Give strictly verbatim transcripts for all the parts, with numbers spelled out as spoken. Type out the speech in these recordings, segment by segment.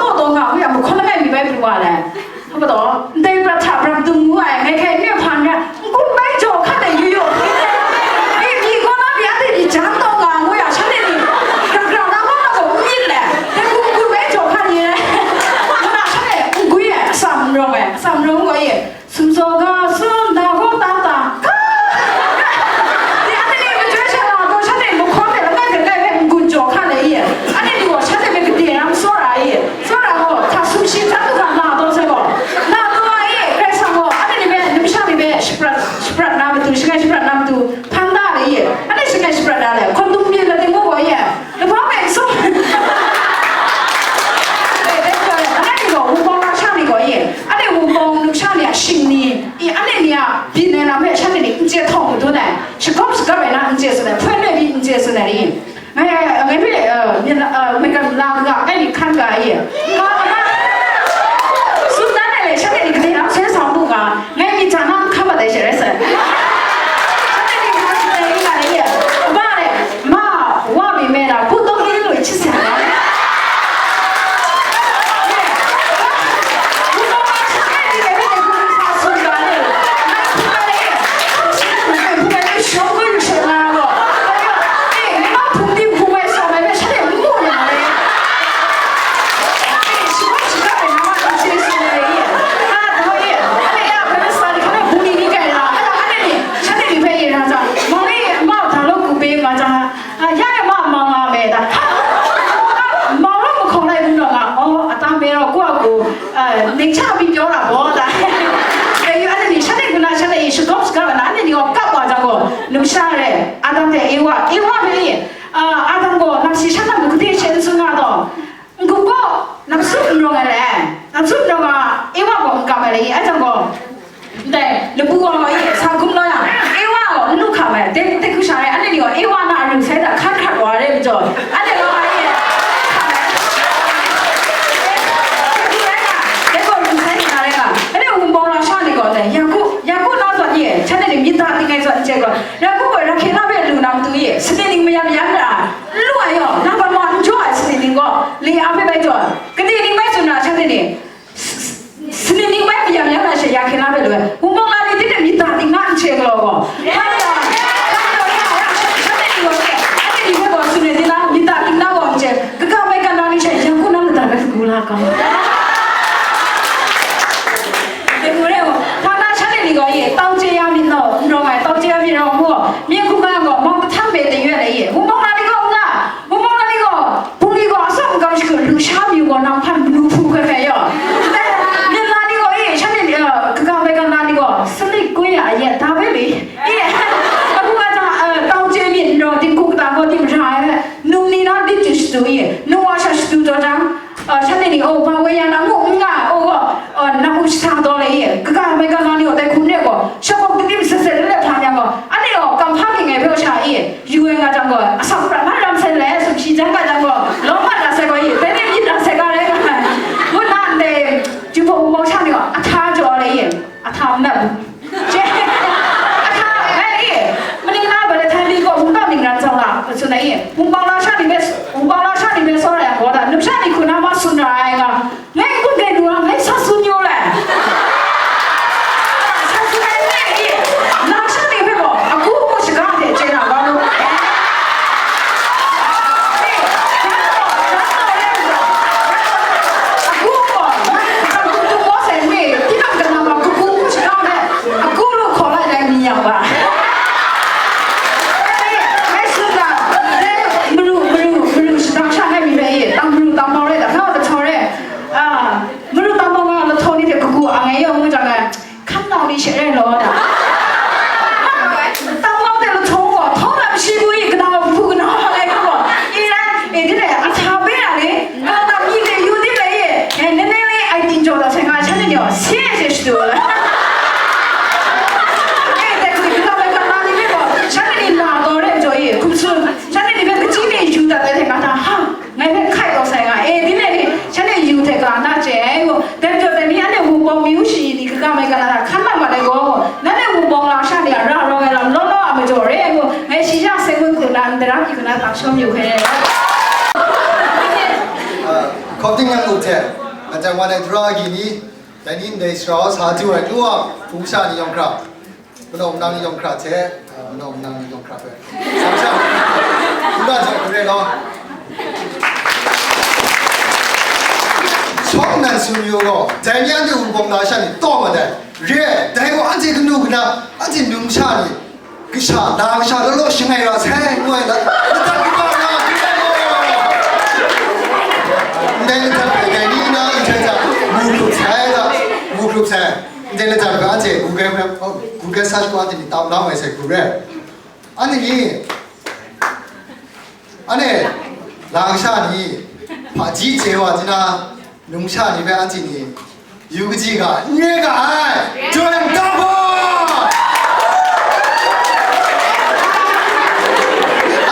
taw taw nga ngu yang, mahkawn langai mi bai pru wa le. Hpa taw, ndai prat hta prat dung ngu ai, ngai hkai n-, hpa n-, n-gun bai jaw hkan ai yu yu. E, mi gaw na mi anhte ni jan taw nga ngu yang, shanhte ni, gra gra na gaw na gaw n myit le. Dai n-gun, n-gun bai jaw hkan ye. Ngu na shanhte n-gwi ai, atsam n rawng ai, atsam n rawng gaw ye. Sumzaw ga sum da gaw ta ta. Di anhte ni majoi sha na gaw shanhte mahkawn hte langai hte langai hpe n-gun jaw hkan ai ye. Anhte ni gaw shanhte hpe gade na matsawra ai ye. Tsawra gaw, hta sumshi hta du hkra na taw sai gaw, na taw ai ye, Karai Kasang gaw, anhte ni hpe, numsha ni hpe shaprat, shaprat na matu, shangai shaprat na matu, hpan da ai ye. Anhte shangai shaprat da le, hkawn tum byin la ting gaw ye. Lahpa hpe n sum. Anhte gaw, wunpawng numsha ni gaw ye. Anhte wunpawng numsha ni a shingni, i, anhte ni a byin ai lam hpe shanhte ni n chye htawng madun ai. Shagawp shagap ai na n chye tsun ai, hpoi nme pyi n chye tsun ai ni. Ngai, ngai hpe, uh, myen la, uh, maigan la ga ai ni hkan ga ai ye. Ning hta mi pyaw ra gaw, da. Dai yu, anhte ni shanhte hku na shanhte e shagawp shaga na, anhte ni gaw kap wa jang gaw, numsha re, Adam hte Ewa, Ewa hpe ni, a, Adam gaw nang si shan na mung gade she n tsun nga taw? N-gup gaw, nang tsun n rawng ai le, nang tsun n rawng ai, Ewa gaw n kap ai le, a jang gaw, ndai, lapu wa gaw, e, sa gum la yang, Ewa gaw n lu hkam ai, dai, dai hku sha rai, anhte ni gaw, Ewa na aru sai hta hkan hkrat wa re majaw, anhte gaw, e, hkam ai. Dai hku rai nga, dai gaw aru sai hta rai nga, anhte wunpawng lasha ni gaw, ndai, Yaku, Yaku na zawn e, shanhte ni myit da ting ai zawn n chye gaw, Yaku gaw Rahkela hpe lu na matu e, sani ning mayam yan ra, n lu ai yaw, na ban wa n jaw ai sani ning gaw, Lea hpe bai jaw, gade ning bai tsun na, shanhte ni, Sani ning bai mayam yan na she Rahkela hpe lu ai. Wunpawng la ni tinang myit da ting na n chye galaw gaw. Haleluya! Haleluya! Shanhte ni gaw she, anhte ni hpe gaw tsun ai, tinang myit da ting na gaw n chye. Kaga maigan na ni she, Yaku na lata hpe hkagu la ga. Dai hku re, hpa na shanhte ni gaw ye, tau chye ya myit naw, n rawng ai, tau chye ya myit rawng mu, myen hkrum ai gaw, mau kahtam hpe dai yu ai ye. Wunpawng la ni gaw n nga, Wunpawng la ni gaw, Bungli gaw atsawm n-gam shagu, lusha myu gaw nang hpan manu hpu hkoi hkoi yaw. Myen la ni gaw, e, shanhte, e, kaga maigan la ni gaw, salik kun ya a yet, da bai mi? E, abu ga jang, e, tau chye myit n rawng, dinghku kata gaw dim ra ai, num ni na dim chyu shadu, e, num wa sha shadu taw jang, e, shanhte ni, o, ba woi ya na mu n nga, o, gaw, e, nang u shasa taw le, e, kaga maigan la ni gaw, dai hkum re gaw, shawk gaw kadim sat sat let let hpa yang gaw, anhte gaw, kam hpa ging ai hpe wa sha, e, Yu ai nga jang gaw, asak prat na ram sai le, sumshi jang ga jang gaw, lawng mat na sai gaw, i, dai ni myit na sai ga rai nga ai. Ngu nna ndai, Jinghpaw Wunpawng sha ni gaw, ahta jaw ai le, i, ahta n mat. Che, ahta, ai, i, maning na ba le, htai li gaw, Wunpawng ning ran tsang la, tsun ai, i, Wunpawng lasha ni hpe, Wunpawng lasha ni hpe tsawra yang gaw, da, numsha ni hku na ma tsun ra ai nga, Ngai n-gun gai lu ai, ngai sa tsun yu le. Sa tsun ai ngai i, lasha ni hpe gaw, agu amu shaga hte chye na ga lu. Agu amu, agu amu, agu amu sai mi, tinang kanang gaw, agu amu shaga hte, agu lu hkaw lai dai mi yang ga. Ngai tsun ga, dai maru, maru, maru shadang sha ngai mi rai i, tang maru, tang mau rai, da, hkau da hkau rai. A, maru tangmau nga lahtau ni hte kagu ang e yawng ngu jang ai, hkan nau ni she rai law da. Tangmau hte lahtau gaw, htawng lam shi bu i, kanau hpu kanau ai gaw, i rai, e, di le, a hta pe ra le, kau tam ni hte yu di le, e, e, nene le, ai ting jaw da sai nga, shanhte ni gaw, se se shadu la. E, dai hku, kanau ai kanau ni hpe gaw, shanhte ni la taw re jaw i, hkum tsun, shanhte ni hpe kaji ni yu dat ai hte nga hta, ha, Ngai hpe hkai taw sai nga, e, tinang ni, shanhte yu hte ga na chye ai, ngu, dai majaw dai ni, anhte Wunpawng myu shayi ni kaga mai ga na hta hkan nang mat ai gaw, nanhte Wunpawng lasha ni a ra rawng ai lam law law a majaw re ai, ngu, ngai shi sha seng ngun hku na, ndai ra hpyi hku na, tang shawm yu hkrai ai. ခပ်တင်းတင်း အိုတ်ထဲ အတန်ဝါနဲ့ သရၣ်ဂီနီ တနင်္ဂနွေ စရောစာ သူဝဲ လူအောင် ဖူးစာ ni yawng hkra. Manaw manang ni yawng hkra hte, a, manaw manang ni yawng hkra hpe. Samsha, n ga jaw hkra law. Shawng nnan tsun yu gaw, dai ni anhte Wunpawng lasha ni taw mat ai. Re ai, dai gaw anhte kanu kana, anhte numsha ni, kasha, na kasha law law shangai ra sai, ngu ai, la, ladat kaba nga, ndai ladat hpe dai ni na, n hte hta, mu hkrup sai da, mu hkrup sai. Ndai ladat hpe anhte Google Map, oh, Google search gaw anhte myit tam la mai sai hku re. Anhte ni, anhte, lasha ni, hpaji chye wa jina, numsha ni hpe anhte ni, yu kaji ga, n re ga ai, jaw yang da gaw!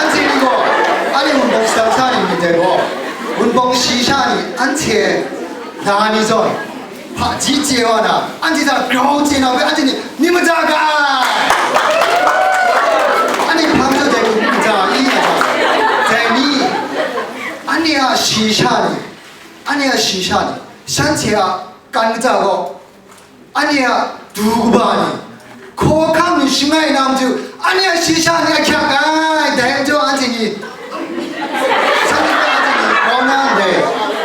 Anhte ni gaw, anhte Wunpawng shadan sha ni myit dai gaw, Wunpawng shayi sha ni, anhte, na ni zawn, Hpaji chye wa na, anhte hta grau chye na hpe anhte ni myit mada ga ai. Anhte hpa majaw dai hku myit mada i? Dai ni, anhte a shayi sha ni, anhte a shayi sha ni, shanhte a kan kata gaw, anhte a du kaba ni, hkawhkam ni shangai na matu, anhte a shayi sha ni ahkyak ai, dai majaw anhte ni, shanhte hpe anhte ni grau na ndai,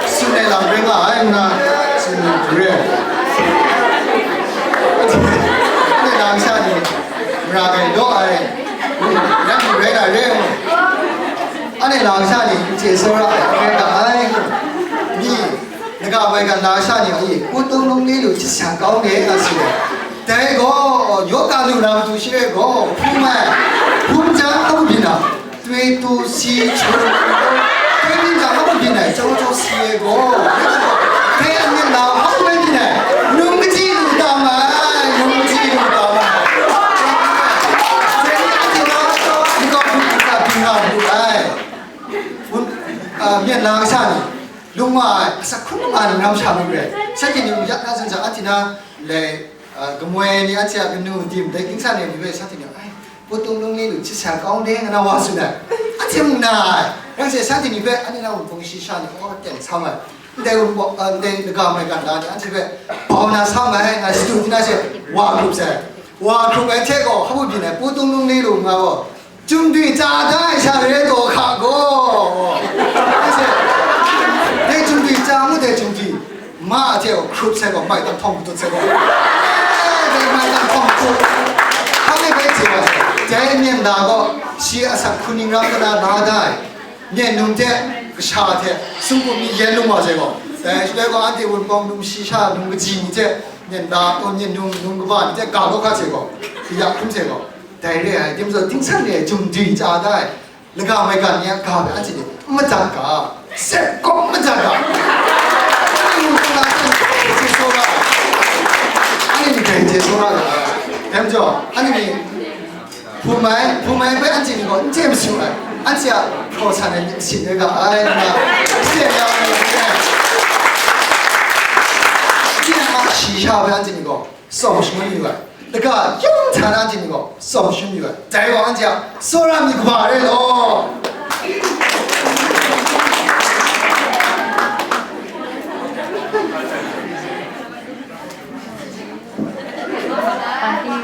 tsun ai lam rai nga ai, ngu na tsun ai hku re. Anhte lam sha ni, mara gai daw ai, ngu, rai nga rai na re, ngu. Anhte lam sha ni, n chye tsawra ai, rai nga ai, ngu. Mi, Ga bai ga na sha ni a, i, pu tung lung li lu chi sa kau ne, nga si le. Dai gaw, yoga lu na matu shi re gaw, hpung ai, hpung jang a bu byin na, tui tu si chun, tui byin jang a bu byin ai, chau chau si e gaw, dai a myen na a bu bai byin ai, nung kaji lu ta ma ai, nung kaji lu ta ma ai. Dai ni a ti na, ni gaw bu byin na, byin na bu ai. Bun, a, myen na sha ni. Lung wa ai, asak hkrum nga ai ningnan sha mi re. Shanhte ni mung yak na zan zan, anhte na lai, a, gamoi ni anhte a kanu dim, dai dingsa ni mi re, shanhte ni, ai, pu tung lung ni lu, chi sa kau de, nga na wa tsun ai. Anhte mung na ai. Yang she shanhte ni hpe, anhte na wunpawng shi sha ni, aw, ten sa mai. Ndai wunpawng, a, ndai daga mai gan da ni, anhte hpe, bau na sa mai, nga shi du ni na she, wa grup sai. Wa grup ai hte gaw, hpa bu byin ai, pu tung lung ni lu nga gaw, Chumdwi chya da ai sha re taw hka gaw, dai chumdwi chya ngu dai chumdwi ma a hte gaw hkrup sai gaw, mai dan htawng matut sai gaw, dai mai dan htawng matut, hpa bai bai hte wa sai, dai myen na gaw, shi asak hkun ning ram kana na da ai, myen num hte kasha hte sumpu mi yen lung wa sai gaw, dai shaloi gaw, anhte wunpawng num shi sha num kaji ni hte, myen na taw myen num num kaba ni hte ga law hka sai gaw, kaya hkrum sai gaw, Dai re ai, tim zaw, dingsan re ai, chumdwi chya da ai, laga maigan ni a ga hpe anhte ni n madat ga, sep kawp n madat ga. Anhte ni hpung la hte, anhte ni dai hte tsawra ga, dai majaw, anhte ni hpung mai, hpung mai hpe anhte ni gaw n chye masu ai, anhte a hpraw san ai myit masin rai ga ai, nna, hpung ya ai, shi sha hpe anhte ni gaw, Tsawm shangun yu ai. Daga yawng hta na anhte ni gaw tsawm shangun yu ai. Dai gaw anhte a tsawra myit kaba rai law.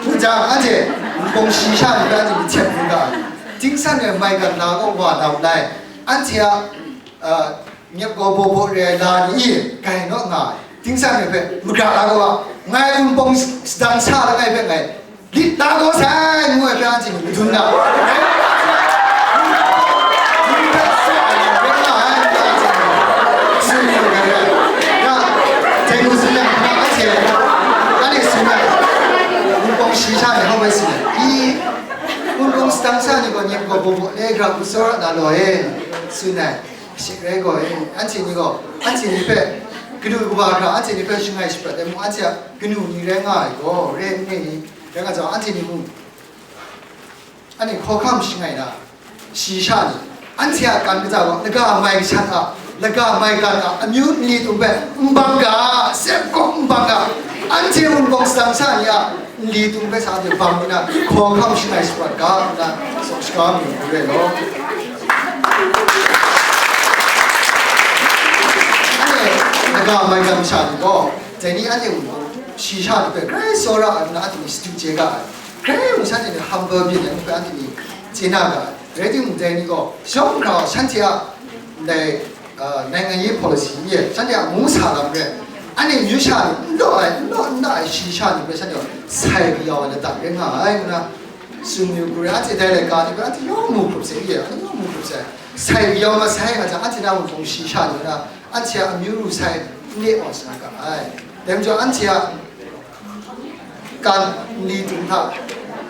Ngu jang, anhte wunpawng shi sha ni hpe anhte myit hten hkrum ga ai. Dingsan ai maigan na gaw wa na wu lai. Anhte a, a, Nyep gaw baw baw re ai la ni e, gai naw nga ai. Dingsan ni hpe, magra la gaw, ngai wunpawng sadang sha langai hpe ngai lit la gaw sai, ngu ai hpe anhte ni madun na. Wunpawng shi sha ni hau bai si, i, wunpawng sadang sha ni gaw nyep gaw baw baw le gra u tsawra na law e, tsun ai. Shi rai gaw, anhte ni gaw, anhte ni hpe, kanu kaba hkra anhte ni hpe shangai shaprat ai mung, anhte a kanu ni rai nga ai gaw, re n re ni? Rai nga jang, anhte ni mung, anhte hkawhkam shangai na, shi sha ni, anhte a kan kaja gaw, laga mai shan a, laga mai gan a, amyu nli tum hpe, n bang ga, sep kawp n bang ga, anhte wunpawng sadang sha ni a, Nli tum hpe sa de bang nna, hkawhkam shangai shaprat ga nna, sawk shaga mi hku re law. Anhte, laga maigan masha ni gaw, dai ni anhte wunpawng shi sha ni hpe grai tsawra ai nna, anhte ni shadu chye ga ai. Grai mung shanhte ni humble byin ai hpe anhte ni chye na ga ai. Rai timung, dai ni gaw, shawng hkra shanhte a ndai, a, နိုင်ငံရေး policy အရ shanhte a mungsa lam re, anhte myu sha ni n law ai, n law n na ai shayi sha ni hpe shanhte gaw sai kayau ai ladat re nga ai, ngu na tsun yu hku re, anhte dai laika ni hpe anhte yawng mu hkrup sai, ye, anhte yawng mu hkrup sai, sai kayau masai nga jang, anhte na wunpawng shayi sha ni na, anhte a amyu ru sai n re wa sa ga ai. Dai majaw, anhte a kan nli tum hta,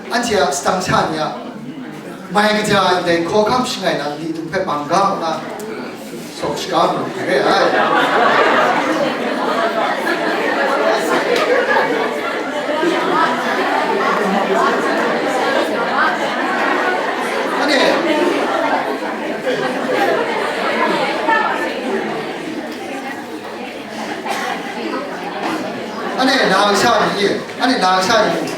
anhte a sadang sha ni a mai kaja ndai hkawhkam shangai na nli tum hpe bang ga nna, sawk shaga mu re ai. Anhte, Anhte na kasha ni, anhte na kasha ni,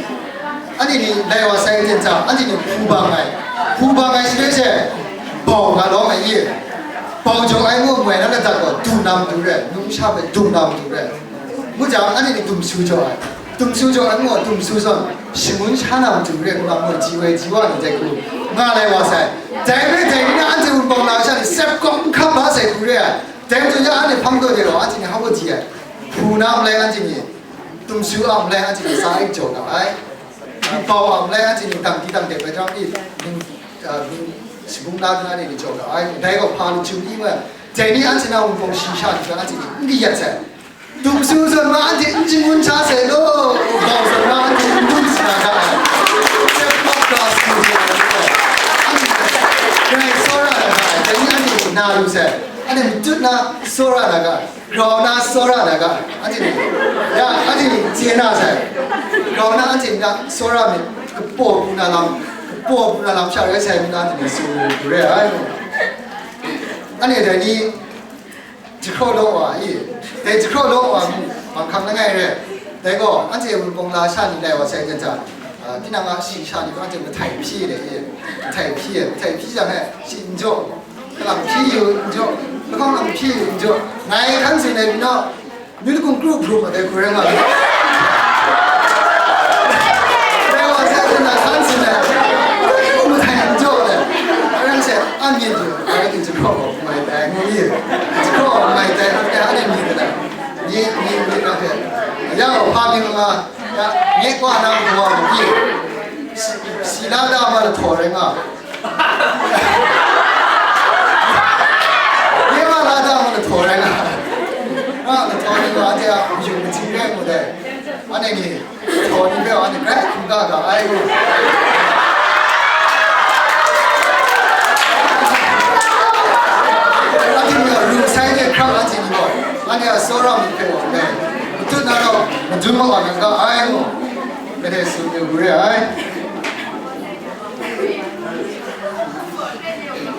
anhte ni lai wa sai ten hta, anhte ni hpu bang ai, hpu bang ai shaloi she, bau nga lawm ai i, bau jaw ai ngu moi na ladat gaw, du na matu re, num sha hpe du na matu re, ngu jang, anhte ni dumsu jaw ai, dumsu jaw ai ngu, dumsu zawn, shangun sha na matu re, ngu na moi ji wai ji wa ni dai hku, nga lai wa sai, dai hpe dai ni na anhte wunpawng na kasha ni, sep kawng n hkam ba sai hku re ai. Dai majaw ya anhte hpang taw de gaw, anhte ni hpa baw di ai. Hpu na a malai anhte ni, dumsu a malai anhte ni sa ai jaw ga ai. Bau a malai anhte ni, dang di dang de bai jang i, ning, a, ning shabung na ding anhte ni jaw ga ai. Dai gaw hpa lachyum i ma, Dai ni anhte na wunpawng shayi sha ni gaw anhte ni n kayat sai. Dum su zawn ma anhte n jingun hta sai law, bau zawn ma anhte n gun sa ga ai. Step up ga su de ai. Anhte ni grai tsawra na ga ai. Dai ni anhte ni na lu sai. Anhte matut na tsawra na ga ai. Grau na tsawra na ga ai. Anhte ni, ya, anhte ni chye na sai. Grau na anhte ni na tsawra myit, kapaw pru na lam, kapaw pru na lam sha rai sai ngu na anhte ni tsun lu re ai. Anhte dai ni jahkraw law wa i, dai jahkraw law wa mu, manghkang langai re. Dai gaw, anhte wunpawng la sha ni lai wa sai jan hta, ah, tinang a shayi sha ni gaw anhte mahtai hpyi de i, mahtai hpyi, mahtai hpyi jang e, shi n jaw, kalang hpyi yu n jaw, lahkawng lang hpyi yu n jaw, ngai hkan tsun ai pyi naw, Myit kung kru hpru ma dai hku rai nga ai. Dai wa sai hpyen na hkan tsun ai. Kru hpru ma dai n jaw ai. Aran she, a myit yu, a rai ting jahkraw gaw mai dai, ngu mi. Jahkraw gaw mai dai, ngu mi, a rai myit dai. Ni, ni, ni, na hpe. Ya, hpa myit nga, ya, nye kwa na kawa mu pyi. Si, si la da ma lahtaw rai nga. Nye ma la da ma lahtaw rai nga. Nga lahtaw rai nga, anhte a mayung maji rai mu dai. Anhte ni, lahtaw ni hpe anhte grai hkungga ga ai mu. Anhte ni ru sai de hkrap anhte ni gaw, anhte a tsawra myit hpe wa ndai. Matut na rau, madun ma wa na ga ai mu. Gade tsun yu gu re ai.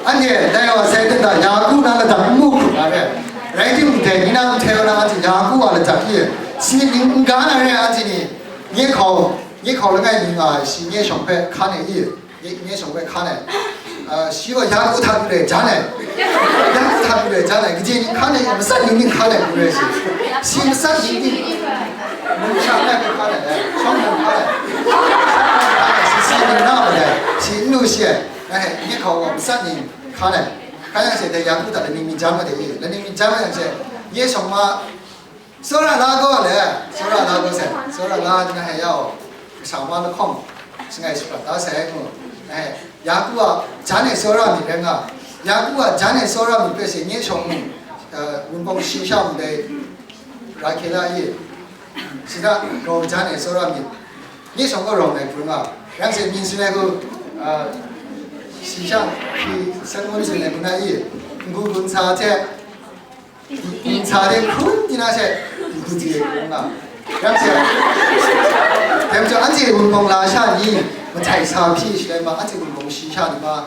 Anhte dai wa sai hte hta Yaku na ladak n mu hkrup na re. Rai timung, dai ni na nhtoi wa na anhte Yaku a ladak e si myit ning n ga na re, anhte ni nye hkau, nye hkau langai mi nga ai shi nye shawng hpe hkan ai i, nye, nye shawng hpe hkan ai. Ah, shi gaw Yaku hta pyi loi jan ai. Yaku hta pyi loi jan ai. Kaji ning hkan ai, matsat ning ning hkan ai, ngu re shi. Shi matsat ning ning. Numsha ngai hpe hkan ai, shawng hpe hkan ai. Shi si ning na ma dai, shi n lu shi ai. Ngai hpe nye hkau gaw matsat ning hkan ai. Hkan yang she, dai Yaku hta laning myit jan ma de i. Laning myit jan ma yang she, nye shawng ma, tsawra la gaw le, tsawra la gaw sai, tsawra la ngai hpe ya gaw, kasha ma lahkawng shangai shaprat da sai ngu. Ngai hpe, Yaku a jan e tsawra myit rai nga, Yaku a jan e tsawra myit hpe she nye shawng mu, eh, wunpawng shayi sha mu dai, Rahkela i, shi hta gaw jan e tsawra myit, nye shawng gaw rawng ai hkrum nga, yang she myin sun ai hku, eh, shayi sha hkri san ngun sun ai hku na i, n-gu gun sa hte, n-, n-, sa de hkrum di na she, n-, n-, di hkrum nga, yang she, dai majaw anhte wunpawng la sha ni, mahtai sa hpyi shaloi ma, anhte wunpawng shayi sha ni ma,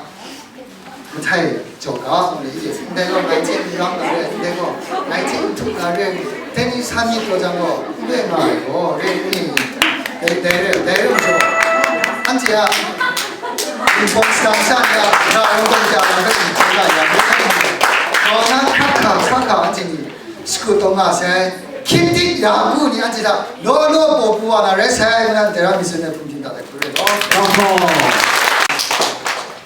mahtai jaw ga, ngu le i, ndai gaw ngai hte n rau na re, ndai gaw ngai hte n htup na re, dai ni san myit taw jang gaw, n re nga ai gaw, re ngu ni? Dai, dai re, dai re majaw, anhte a wunpawng shadang sha ni a, ra ai wunpawng ja na hpe n hkrum nga yang, ngai hte n rau na hkrak hkra, hkrak hkra anhte ni shakut taw nga sai, hkrit dik Yaku ni anhte hta law law paw pru wa na rai sai, ngu na ndai ra mi tsun ai hpung hkin hta dai hku rai law.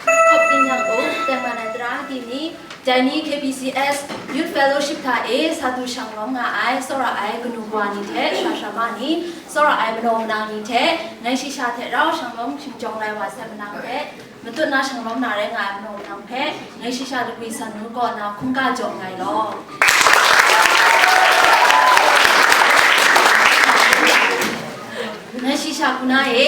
Hkawp ting yang gaw, tengman ai tara agyi ni, dai ni K B C S Youth Fellowship hta e sa du shanglawm nga ai, tsawra ai kanu kawa ni hte, sha sha ma ni, tsawra ai manaw manang ni hte, ngai shayi sha hte rau shanglawm shingjawng lai wa sai manang hte, matut na shanglawm na rai nga ai manaw manang hpe, ngai shayi sha lagwi san nu kaw na hkungga jaw nngai law. Ngai shayi sha hku na e,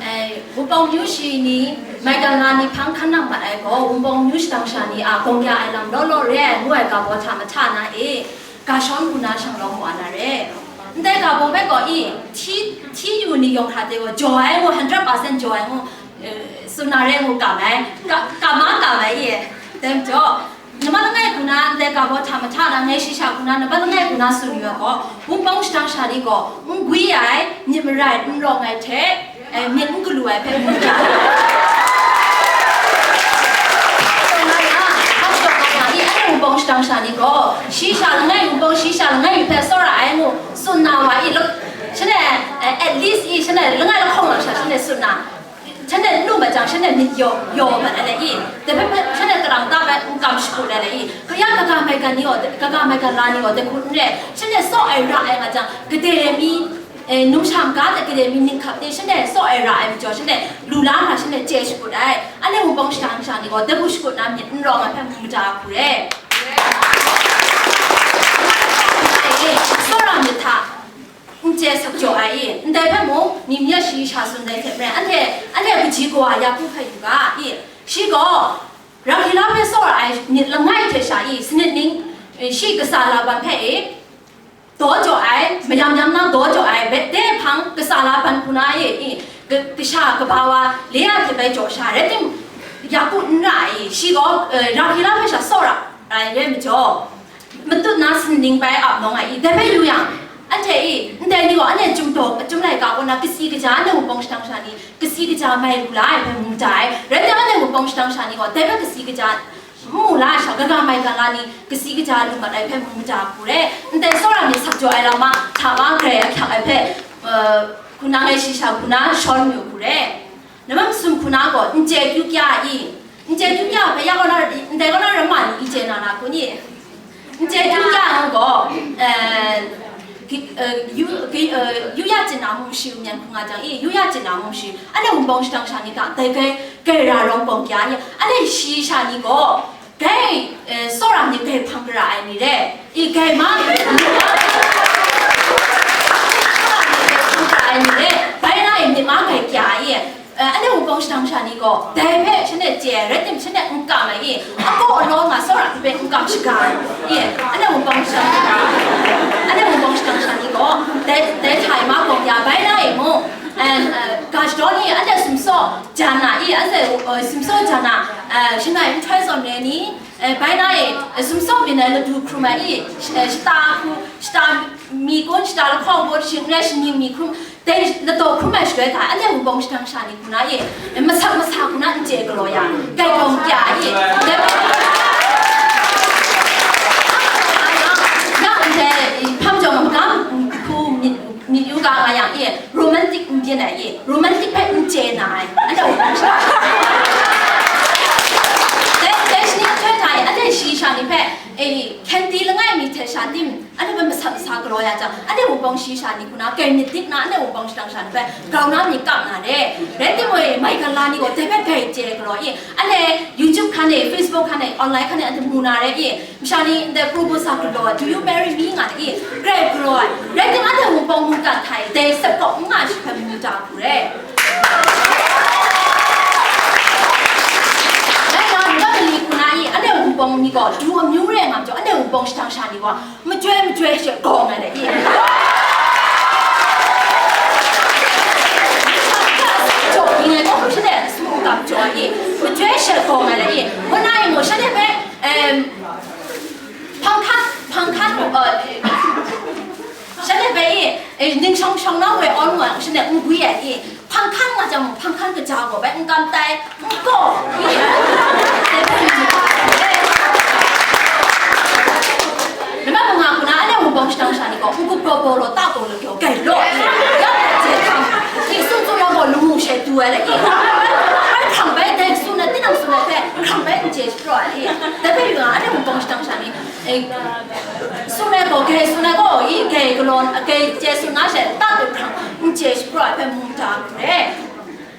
eh, wunpawng myu shi ni, maigan la ni hpang hkan nang mat ai gaw, wunpawng myu shadang sha ni a gawng ya ai lam law law re ai ngu ai ga baw hta mahta na e, ga shawn hku na shanglawm wa na re. Ndai ga baw hpe gaw i, hti, hti yu ni yawng hkra de gaw, jaw ai ngu, hundred percent jaw ai ngu, eh, tsun na re ngu kam ai, ka, ka ma kam ai i, dai majaw, nambat langai hku na ndai ga baw hta mahta na, ngai shayi sha hku na nambat langai hku na tsun yu ai gaw, wunpawng shadang sha ni gaw, n gwi ai, myit marai n rawng ai hte, eh, myit n galu ai hpe ngu hkra. Hkau shawng nga yang, hkau shawng nga yang i, anhte wunpawng shadang sha ni gaw, shayi sha langai, wunpawng shayi sha langai mi hpe tsawra ai ngu tsun na wa i, lak-, shanhte, eh, at least i, shanhte langai lahkawng lam sha, shanhte tsun na, shanhte n lu mat jang, shanhte myit yaw, yaw mat ai le i, dai hpe hpe shanhte karang ta bai n kam shakut ai le i, kaya kaga maigan ni gaw, kaga maigan la ni gaw, dai hku n re, shanhte tsaw ai ra ai mat jang, gade mi, eh, numsha maga hte gade mi ninghkap ni, shanhte tsaw ai ra ai majaw, shanhte lu la hkra, shanhte chye shakut ai. Anhte wunpawng shadang sha ni gaw, dai hku shakut na myit n rawng ai hpe mu mada hku re. Tsawra myit hta n chye sak jaw ai i, ndai hpe mung, ni mi a shayi sha tsun dai hte maren, anhte, anhte kaji kawa Yaku hpe yu ga i, shi gaw, Rahila hpe tsawra ai myit langai hte sha i, sanit ning, shi kasa laban hpe i, daw jaw ai, mayam yam na daw jaw ai, de hpang kasa laban hku na e i, ka-, kasha kaba wa Lea hte bai jaw sha, rai tim, Yaku n ra ai i, shi gaw, eh, Rahila hpe sha tsawra ai rai majaw, matut na sanit ning bai ap nawng ai i, dai hpe yu yang, anhte i, ndai ni gaw anhte chyum daw, chyum laika kaw na kasi kaja, anhte wunpawng shadang sha ni kasi kaja mai lu la ai hpe mu da ai, rai tim, anhte wunpawng shadang sha ni gaw dai hpe kasi kaja n mu la ai sha, kaga mai ga la ni kasi kaja lu mat ai hpe mu da hku re. Ndai tsawra myit sak jaw ai lam ma, hta ma grai ahkyak ai hpe, eh, hku na ngai shi sha hku na shawn yu hku re. Nama masum hku na gaw, n chye kyu kya i, n chye kyu kya hpe ya kaw na, ndai kaw na ramma ni i chye na na hku ni? N chye kyu kya yang gaw, eh, ki-, eh, yu, ki-, eh, yu ya chyen na mung shi u myan hku nga jang i, yu ya chyen na mung shi, anhte wunpawng shadang sha ni hta, dai gai, gai ra rawng pawng kya ni, anhte shi sha ni gaw, gai, eh, tsawra myit gai hpang gara ai ni re, i gai ma, myit ma, gai hpang gara ai ni re, bai na e myit ma gai kya i, eh, anhte wunpawng shadang sha ni gaw, dai hpe shanhte chye ai, rai tim shanhte n kam ai i, akaw alaw nga tsawra hpe n kam shaga ai i, anhte wunpawng shadang, anhte wunpawng shadang sha ni gaw, dai, dai hta e ma gaw ya bai na e mung, and, eh, ga shadaw ni anhte sumsaw jan na i, anhte, eh, sumsaw jan na, eh, shangai nhtoi zawn re ni, eh, bai na e, eh, sumsaw byin ai ladu hkrum ai i, sh-, eh, shata hku, shata mi kun, shata lahkawng kun, shing n rai shaning mi hkrum, dai ladaw hkrum ai shaloi hta, anhte wunpawng shadang sha ni hku na e, eh, masak masa hku na n chye galaw ya, gai gawng kya i, dai, ya, ndai, hpam jawng magam hku myit, myit yu ga nga yang e, romantic n byin ai e, romantic hpe n chye na ai, anhte wunpawng shadang sha. Dai, dai shani nhtoi hta e, anhte shi sha ni hpe, e, hkyen di langai mi hte sha tim, anhte hpe masak masa galaw ya jang, anhte wunpawng shi sha ni hku na, gai myit dik na, anhte wunpawng shadang sha ni hpe grau na mi kap na re. Rai timung, mai ga la ni gaw dai hpe gai chye galaw i, anhte YouTube hkan e, Facebook hkan e, online hkan e, anhte mu na re i, masha ni ndai propose sa galaw, "Do you marry me?" nga i, grai galaw ai. Rai tim, anhte wunpawng mungkan hta e, dai step kaw n nga ai shi hpe mu da hku re. Rai nna, nta mali hku na i, anhte wunpawng ni gaw, du amyu re nga majaw, anhte wunpawng shadang sha ni gaw, majoi majoi she gawng ai le i. Jaw ning ai gaw, shanhte sumpu gam jaw ai i, majoi she gawng ai le i. Ngu na i mu, shanhte hpe, em, hpang hkan, hpang hkan, eh, shanhte hpe i, eh, ning shawng shawng na woi awn wa, shanhte n gwi ai i, hpang hkan nga jang mung, hpang hkan kaja gaw bai n kam tai, n gaw, i, Lama mung nga hku na, anhte wunpawng shadang sha ni gaw, n-gup gaw baw law, ta gaw lagyaw, gai law, i, ya, je hkam, i, sun tsun yang gaw, lamu she du ai le, i, bai hkrang bai, dai sun ai, tinang sun ai hpe, hkrang bai n chye shapraw ai, i, dai hpe yu nga, anhte wunpawng shadang sha ni, e, sun ai gaw, gai sun ai gaw, i, gai galaw, gai chye sun na she, ta hpe hkrang n chye shapraw ai hpe mu da hku re.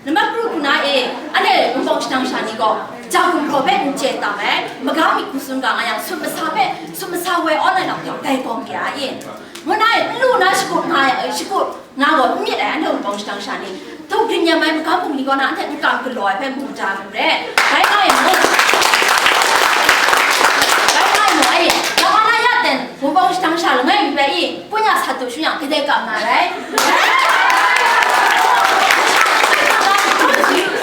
Nmat kru hku na e, anhte wunpawng shadang sha ni gaw, ja gumhpraw hpe n chye tam ai, maga myit hku tsun ga nga yang, sut masa hpe, sut masa woi awn ai lam hta, dai gawng kya e. Ngu na e, n lu na shakut nga, shakut nga gaw, n myit ai, anhte wunpawng shadang sha ni. Htuk hkrit nyam ai magam bungli kaw na, anhte n kam galaw ai hpe mu da mu re. Bai nga e mu. Bai nga e mu ai, ya nga na ya ten, wunpawng shadang sha langai mi bai i, Kunya sha tu shun yang, kadai kam na rai?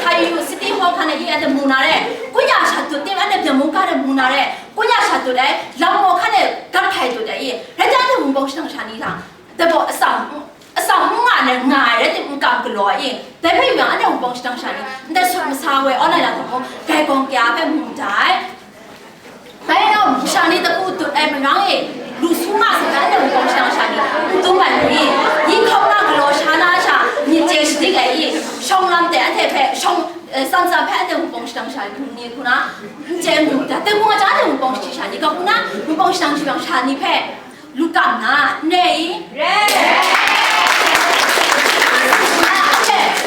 Sa yu, City Hall hkan e i, anhte mu na re. Kunya sha tu tim, anhte byin mungga de mu na re. Kunya sha tu ai, lam maw hkan e gat hpai tu ai i. Rai tim, anhte wunpawng shadang sha ni lang, dai gaw atsam, atsam n nga ai, nga ai rai tim, n kam galaw ai i. Dai hpe yu yang, anhte wunpawng shadang sha ni, ndai sut masa woi awn ai lam hta mung, gai gawng kya hpe mu da ai. Bai nna, masha ni dapu dut ai marang e, lu su nga sai, anhte wunpawng shadang sha ni n dum ai hku ni, ni hkau na galaw sha na sha, myit chye shadik ai i, shawng lam de anhte hpe, shawng, eh, tsan tsan hpe anhte wunpawng shadang sha ni hku na, n chye mu da, dai hku nga jang, anhte wunpawng shadik sha ni, ga hku na, wunpawng shadang sha ni hpe, lu kam na, n re i? Re.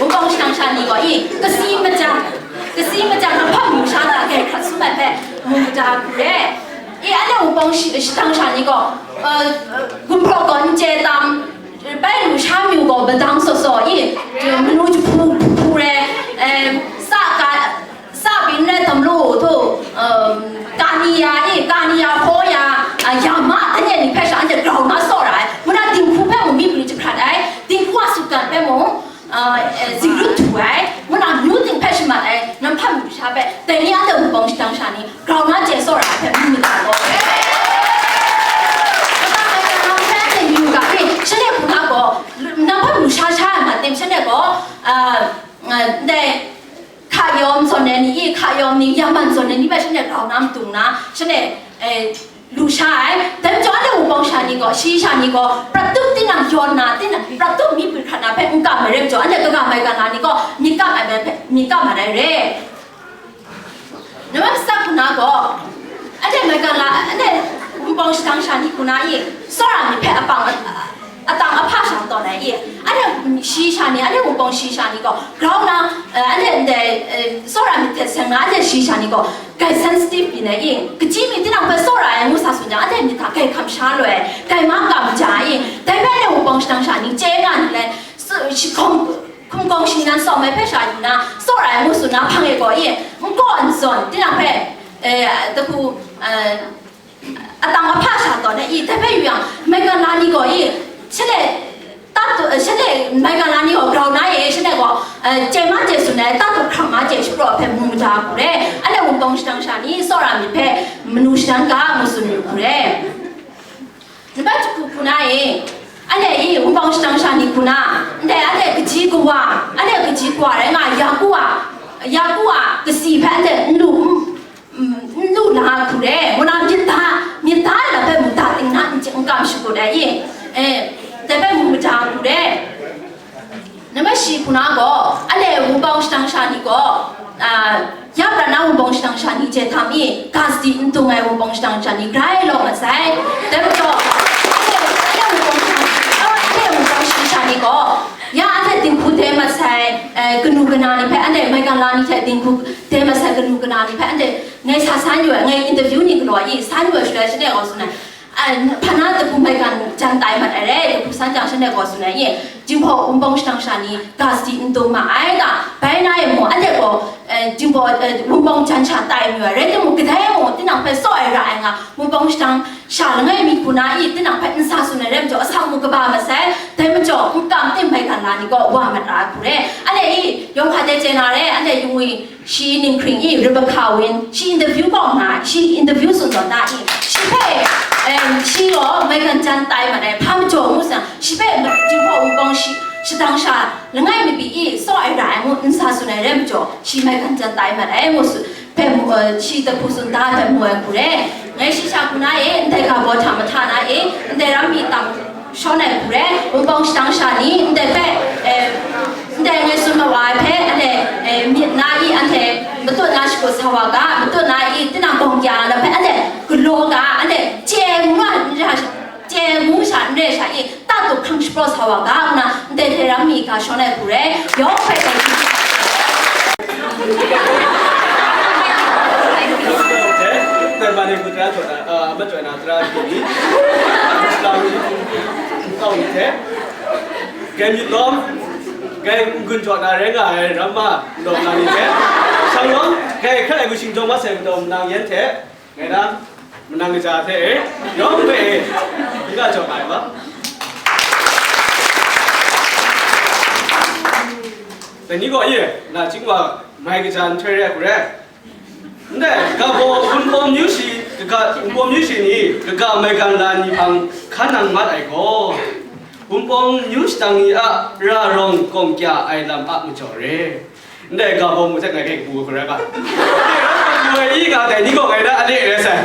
Wunpawng shadang sha ni gaw i, kasi majang, kasi majang na hpang mu sha na, gai hkrat sum ai hpe mu da hku re. I, anhte Wunpawng shi-, shadang sha ni gaw, uh, gumhpraw gawn chye tam, bai lu sha myu gaw madang saw saw i, manu jahpu hpu hpu re, eh, sa ka, sa byin re tam lu htu, um, kani ya i, kani ya hpaw ya, ah, ya ma, anhte ni hpe sha anhte grau na saw ra ai. Ngu na dinghku hpe mung myi mari jahprat ai, dinghku a sutgan hpe mung, ah, eh, zinglut htu ai, ngu na myu ting hpe shamat ai, nam hpa myu sha hpe, dai ni anhte wunpawng shadang sha ni, grau na chye saw ra ai hpe mu myit ga law. Kata ai hpe anhte myu ga ni, shanhte hpung na gaw, nam hpa myu sha sha ai ma tim, shanhte gaw, ah, ah, ndai, hka yawm zawn ai ni, i hka yawm ni, yaman zawn ai ni hpe shanhte grau na madung na, shanhte, eh, lu sha ai. Dai majaw, anhte wunpawng sha ni gaw, shi sha ni gaw, prat tup tinang yawn na, tinang prat tup myi pwi hkrat na hpe n kam ai rai majaw, anhte kaga maigan la ni gaw, myit kam ai hpe, myit kam ai rai re. Namai masak hku na gaw, anhte maigan la, anhte wunpawng shadang sha ni hku na i, tsawra myit hpe apang, atang ahpa sha tawn ai i, anhte shi sha ni, anhte wunpawng shi sha ni gaw, grau na, eh, anhte ndai, eh, tsawra myit hte seng na, anhte shi sha ni gaw, gai sensitive byin ai i, kaji mi tinang hpe tsawra ai ngu sa tsun jang, anhte myit hta gai hkam sha loi, gai ma kam ja ai i, dai hpe anhte wunpawng shadang sha ni chye nga ni le, su-, shi hkawng, hkum kawng shingnan sawm ai hpe sha yu na, tsawra ai ngu tsun na hpang e gaw i, n kaw n zawn, tinang hpe, eh, dahku, eh, atang ahpa sha tawn ai i, dai hpe yu yang, maigan la ni gaw i, shanhte, tatu, eh, shanhte maigan la ni gaw grau na e, shanhte gaw, eh, chye ma chye tsun ai, tatu hkrang ma chye shapraw hpe mu maja hku re, anhte wunpawng shadang sha ni, tsawra myit hpe manu shadan ga, ngu tsun yu hku re. Nambat jahku hku na e, anhte i wunpawng shadang sha ni hku na, ndai anhte kaji kawa, anhte kaji kawa rai nga, yaku a, yaku a kasi hpe anhte n lu, n, n lu la hku re, ngu na myit da, myit da ai lam hpe mung da ting na n, n kam shakut ai i, eh, dai hpe mung maja hku re. Nambat shi hku na gaw, anhte wunpawng shadang sha ni gaw, ah, ya prat na wunpawng shadang sha ni hte htam i, ga sadi n dung ai wunpawng shadang sha ni grai lawm mat sai. Dai majaw, anhte, anhte wunpawng shadang, anhte wunpawng shadang sha ni gaw, ya anhte dinghku dai mat sai, eh, kanu kana ni hpe, anhte maigan la ni hte dinghku dai mat sai kanu kana ni hpe, anhte ngai sa san yu ai, ngai interview ni galaw i, san yu ai shaloi, shanhte gaw tsun ai. Ai, hpa na dahku maigan jan tai mat ai re, dahku san jang shanhte gaw tsun ai, ye, Jinghpaw wunpawng shadang sha ni ga sadi n dung ma ai ga, bai na e mung, anhte gaw, eh, Jinghpaw, eh, wunpawng jan sha tai mayu ai, rai timung, kadai mung, tinang hpe tsaw ai ra ai nga, wunpawng shadang sha langai mi hku na i, tinang hpe n sa tsun ai rai majaw, asak mu kaba masai, dai majaw, n kam tim maigan la ni gaw wa mat ra ai hku re. Anhte i, yawng hpa de chye na re, anhte yung wi, shi ninghkring i Rebecca Win, shi interview kaw nga, shi interview tsun tawn da i, shi hpe, em, shi gaw maigan jan tai mat ai, hpa majaw ngu sang, shi hpe Jinghpaw wunpawng shi, shadang sha langai mi pyi i, tsaw ai ra ai ngu n sa tsun ai rai majaw, shi maigan jan tai mat ai ngu tsun, hpe mu, eh, shi dahku tsun da hpe mu ai hku re. Ngai shi sha hku na e, ndai ga baw hta mahta na e, ndai ram mi tam, shawn ai hku re, wunpawng shadang sha ni, ndai hpe, eh, ndai ngai tsun ma wa ai hpe, anhte, eh, myit na i, anhte matut na shakut sa wa ga, matut na i, tinang gawng kya na hpe, anhte galaw ga, anhte chye ngu na n ra, chye ngu sha n re sha i, tatu hkrang shapraw sa wa ga, ngu na, ndai hte ram mi ga shawn ai hku re, yawng hpe gaw Dai ma ni hku tara jaw na, a, a majoi na tara hkyi ni, tau ni hte, gai myit lawm, gai n-gun jaw na rai nga ai ramma lawm na ni hte, shang lawm, gai hkrai ai gu shing jawng masai madaw manang yan hte, ngai na, manang kaja hte e, yawng hpe e, n ga jaw ai ba. Dai ni gaw e, na chying wa mai kaja nhtoi re ai hku rai. Ndai, ga baw Wunpawng myu shi, kaga, Wunpawng myu shi ni, kaga maigan la ni hpang hkan nang mat ai gaw, Wunpawng myu shadang ni a ra rawng kawng kya ai lam a majaw re. Ndai, ga baw mu hte ngai hpe kabu ai hku rai ga. Woi i ga dai ni gaw ngai na a le rai sai.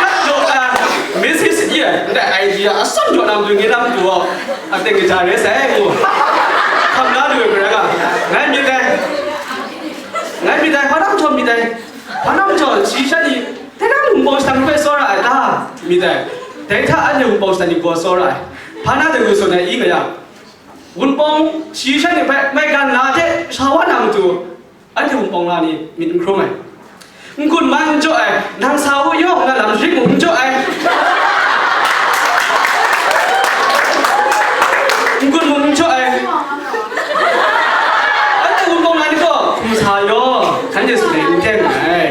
Hkat jaw ai, Missus Ye, ndai idea atsawm jaw na matu ngi na matu gaw, aten kaja rai sai ngu. Hkam na lu ai hku rai ga. Ngai myit dai. Ngai myit dai, hpa na majaw myit dai. Hpa na majaw, shi sha ni, dai na Wunpawng shadang hpe tsawra ai ta? Myit dai. Dai hta anhte Wunpawng shadang ni gaw tsawra ai. Hpa na dai gu tsun ai i nga yang, Wunpawng shi sha ni hpe maigan la hte sha wa na matu, anhte Wunpawng la ni myit n hkrum ai. N-gun ma n jaw ai, nang sa u yawng na lam sharin mung n jaw ai. N-gun mung n jaw ai. Anhte wunpawng na ni gaw, hkum sa yaw, shanhte sut ai n teng ai.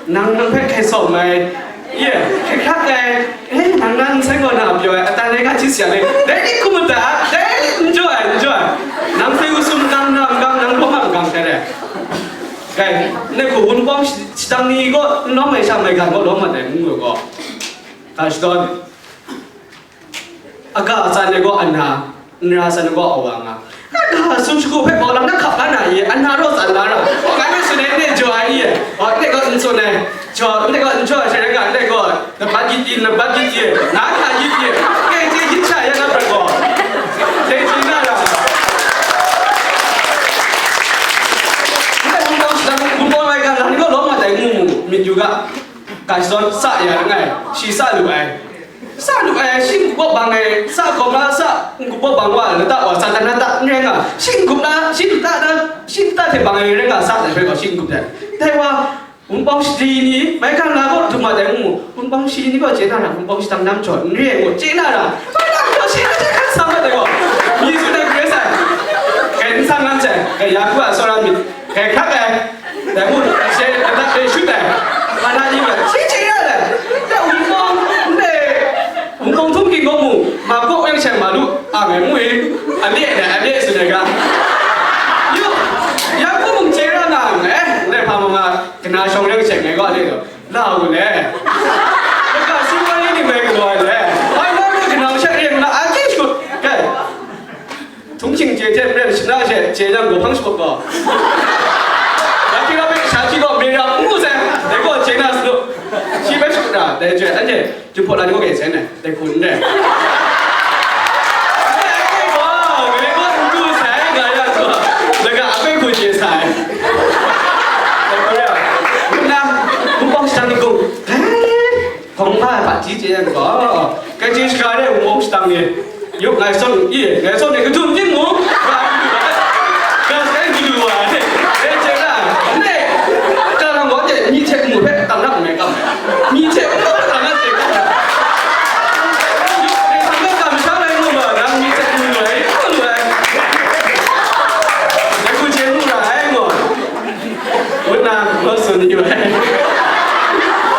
Nang nang hpe hkai sawm ai. Ye, hkai hkrak ai. Eh, nang na nseng gaw na pyaw ai, atan ai ga hti sa ai. Dai ni hkum mada, dai n jaw ai, n jaw ai. Nang hpe u sum gang, nang gang, nang lawm a gang hte re. Kai, ndai hku wunpawng shi-, shadang ni gaw n lawm ai sha, maigan gaw lawm mat ai, ngu gaw. Ga shadawn. Aga a tsan ai gaw ana, n ra san ai gaw awa nga. Aga a sum shagu hpe bau lam na hkap la na ye, ana raw tsan la ra. Wa ngai hpe tsun ai, ndai jaw ai ye. Wa ndai gaw n tsun ai. Jaw, ndai gaw n jaw ai hte rai nga, ndai gaw, na bat gyit di, na bat gyit di, na hta gyit di. Kai hte gyit sha ya na prat gaw. Dai chye na ra. Ndai wunpawng shadang, wunpawng maigan lam ni gaw lawm mat ai ngu mu, myit yu ga. Ga shadawn sa ya langai, shi sa lu ai. Sa lu ai, shi n-gup bang ai, sa hkawm la, sa n-gup bang wa, lata wa, sa dan lata n rai nga, shi n-gup la, shi lata na, shi lata hte bang ai rai nga, sa dai hpe gaw, shi n-gup dai. Dai wa, wunpawng shadi ni, maigan la gaw, dum wa dai mu, wunpawng shadi ni gaw, chye na ra, wunpawng shadang nam jaw, n re ai gaw, chye na ra, maigan gaw, shi na hte hkan sa mat ai gaw, mi tsun ai hkre sai, kai n sang nan sai, kai ya hku a, tsawra myit. Kai hkrak ai, dai mung, she, adat e shut ai, ma na ni ma, shi chye ya ai, dai wunpawng, ndai, wunpawng htum ging gaw mu, ma kaw weng shen ma lu, a ngai mu e, a le dai, a le tsun ai ga. Yu, ya hku mung chye ra nga, eh, ndai hpa ma ma, kana shawng reng shen ngai gaw a le gaw, la u le. Daga si wa ni ni mai galaw ai le. Ai, ma lu kana shawng reng na, a chye shut, kai. Htung hking chye hte maren shana she chye yang, gaw hpang shakut gaw. Dai hpyi la hpe sha hpyi gaw, mera n mu sai, dai gaw chye na sa lu. Shi bai shakut ra, dai joi, anhte Jinghpaw la ni gaw gai sai nai, dai hku n rai. Dai gaw, dai gaw n du sai, ga ya gaw, laga a bai hku chye sai. Dai hku rai, nna, wunpawng shadang ni gung, eh, Hkawng hpa ai hpaji chye yang gaw, kai chye shaga re ai wunpawng shadang ni, yu ngai zawn, i, ngai zawn e kadun timung, ga sai du lu ai, e chye la, ne, ka lam gaw de, myi hte mu hpe, tang na nme kam, myi hte mu hpe, tang na hte kam, yu, e tang na kam sha lai mu ma, nang myi hte mu lu ai, mu lu ai, e hku chye mu ra ai gaw. Ngu nna, ngu tsun yu ai.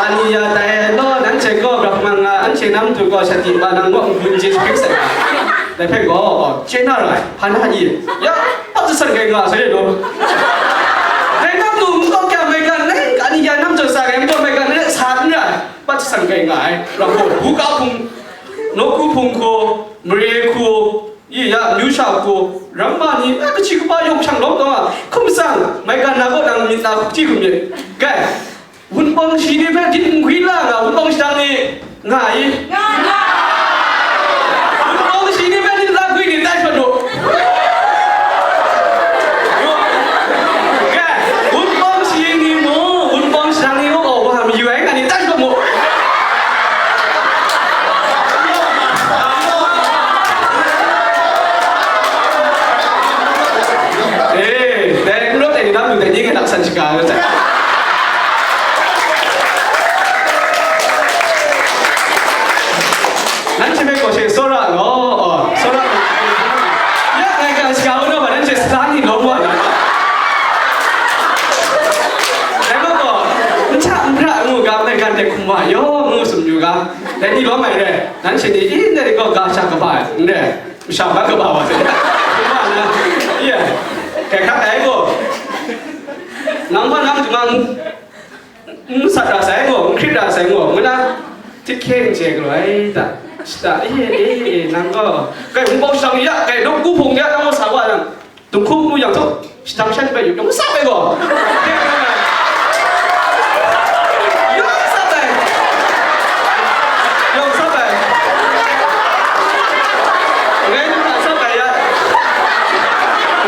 Ani ya tai ai law, nanhte gaw Brahman nga, anhte na matu gaw shanhte pa nang gaw n-gun je hpring sai. Dai hpe gaw, chye na ra ai, hpa na i, ya, pa tu san kai nga sai law. Dai na matu n taw kya mai ga, nai, ani ya na matu sa kai n taw mai ga, nai, sa n ra ai, pa tu san kai nga ai. Rau hku, buga hpung, nawku hpung hku, mare hku, Ye ya, amyu sha hku, ramma ni, a, kahti kaba yawng hkyang lawm taw nga, hkum tsang, maigan na kaw nang myit na hkuk hti hkum myit. Kai, wunpawng shi ni hpe dik n gwi la nga, wunpawng shadang ni nga i? Nga. Wunpawng shi ni hpe dik la gwi ni, tai shawt mu. Kai, wunpawng shi ni mu, wunpawng shadang ni mu, gaw wa mayu ai nga ni, tai shawt mu. Eh, dai n rawt ai ni, na matu dai ni ngai hta san shaga ai. Nanhte hpe gaw she tsawra law, oh, tsawra. Ya, ngai hkan shaga u na ma, nanhte sa ni lawm wa na. Dai majaw, n hta n hpra ngu ga, ngai hkan de hkum wa, yaw ngu tsun yu ga, dai ni lawm ai re, nanhte ni, i, ndai gaw ga sha kaba ai, n re. Masha mat kaba wa se. Kuma na, iya, kai hkrak ai gaw. Nang hpa nang jumang, n sat ra sai gaw, n hkrit ra sai gaw, ngu na, htit hkye n chye galaw ai ta. Shata, eh, eh, eh, nang gaw. Kai hpung bau shang ya, kai dawk ku hpung ya, nang gaw sa wa yang. Dung hkum nu yang htaw, shadang shan bai yu, yawng sap ai gaw. Yawng sap ai. Yawng sap ai. Ngai nu na sap ai ya.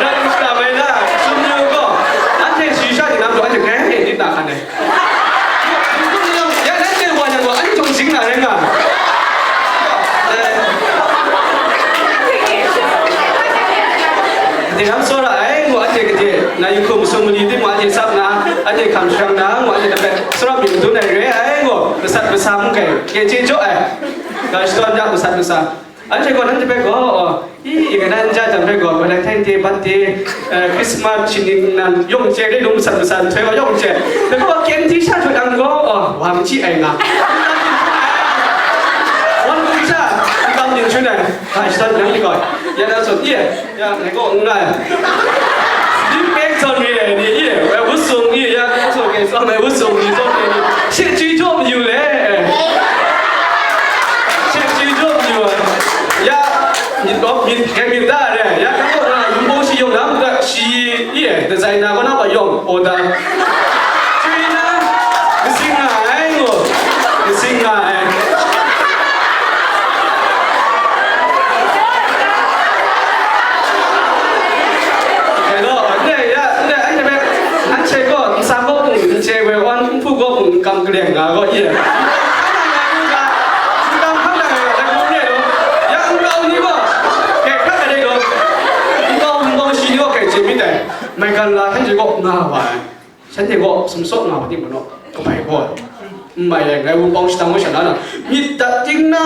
Rai nu na mai na, sum yu gaw. Anhte shi sha ni lam gaw, anhte ngai hpe nit na hkan ai. Ya, nanhte wa yang gaw, anhte jawng jing na rai nga. Gade lam tsawra ai, ngu anhte gade, na yu hkum sum mali timung anhte tsap na, anhte hkam sharang na, ngu anhte lapen Sara myit dun ai re ai gaw, masat masa n kai, kye chye jaw ai. Ga shadawn ya masat masa. Anhte gaw nanhte hpe gaw, i, i, nan ja jang hpe gaw, Valentine Day, birthday, eh, Christmas, shingning nan, yawng chye re, lung masat masa nhtoi gaw yawng chye. Dai gaw, kyen di sha htaw dang gaw, oh, wa machyi ai nga. Wan kum sha, n kam ning shun ai, ga shadawn nang ni gaw, ya na sut, i, Ya, ngai kaw n rai. Yu peng zawn re ai ni, i, wai wut sung ni, ya, kaw sung kei tsawm ai wut sung ni, tsawm ai ni. She chyu jaw mayu le. She chyu jaw mayu ai. Ya, myit dawp, myit, ngai myit da re. Ya, kaw nga, yungbawng shi yawng na, mungga shi, i, designer kaw na pa yawng, order. Chyu na, masing nga ai, ngo. Masing nga ai. Hello, ndai, ya, ndai, anhte hpe, anhte gaw, nsang gaw mung, n chye woi, wan n hpu gaw mung, n kam kaleng nga gaw, ye. N kam hkang dang ai, dai hku re law, ya, nkau ni gaw, kei hkrak ai dai gaw, nkau, nkau shi ni gaw, kei chye myit dai. Maigan la, shanhte gaw nga wa ai. Shanhte gaw sumsawt nga wa ting maw, kabai gaw. N mai ai, ngai wunpawng shadang wa sha na na, myit dat ting na,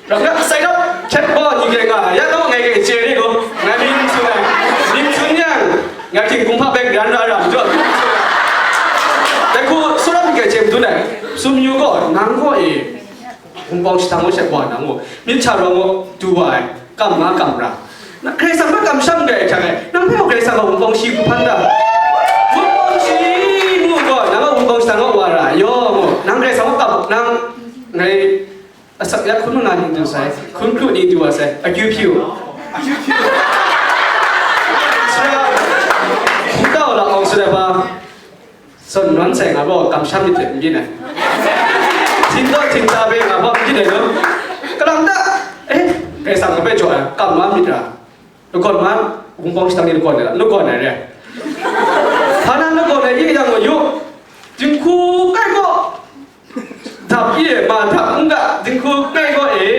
Ram na, sai dap, htet gaw, ni grai nga, ya gaw ngai grai chye re gaw, ngai myit n tsun ai. Myit n tsun yang, ngai htingkung hpa bai garan ra ra majaw. Dai hku, tsawra myit grai chye madun ai. Sum yu gaw, nang gaw e, wunpawng shadang wa sha wa nang gaw, myit hta rawng gaw, du wa ai, kam nga kam ra. Na, Karai Kasang hpe kamsham grai ai hta e, nang hpe gaw Karai Kasang gaw wunpawng shi hku hpan da. Wunpawng shi ngu gaw, nang gaw wunpawng shadang wa wa ra, yaw ngu, nang Karai Kasang hpe kam, nang, ngai, Asak ya hkun manga ni du sai, hkun kru ni du wa sai, akyu hpyu. Sara, hkungga wa la awng sara ba, zawn nawn sai nga baw, kamsham myit hte n byin ai. Htingdaw htingta hpe nga baw n byin ai nu. Kalang ta, eh, Karai Kasang hpe jaw ai, kam wa myit ra. Lagawn ma, wunpawng shadang ni lagawn ai, lagawn ai re. Hpa na lagawn ai, i yang wa yu, dinghku kai gaw, dap i, ma dap n ga, dinghku kai gaw e.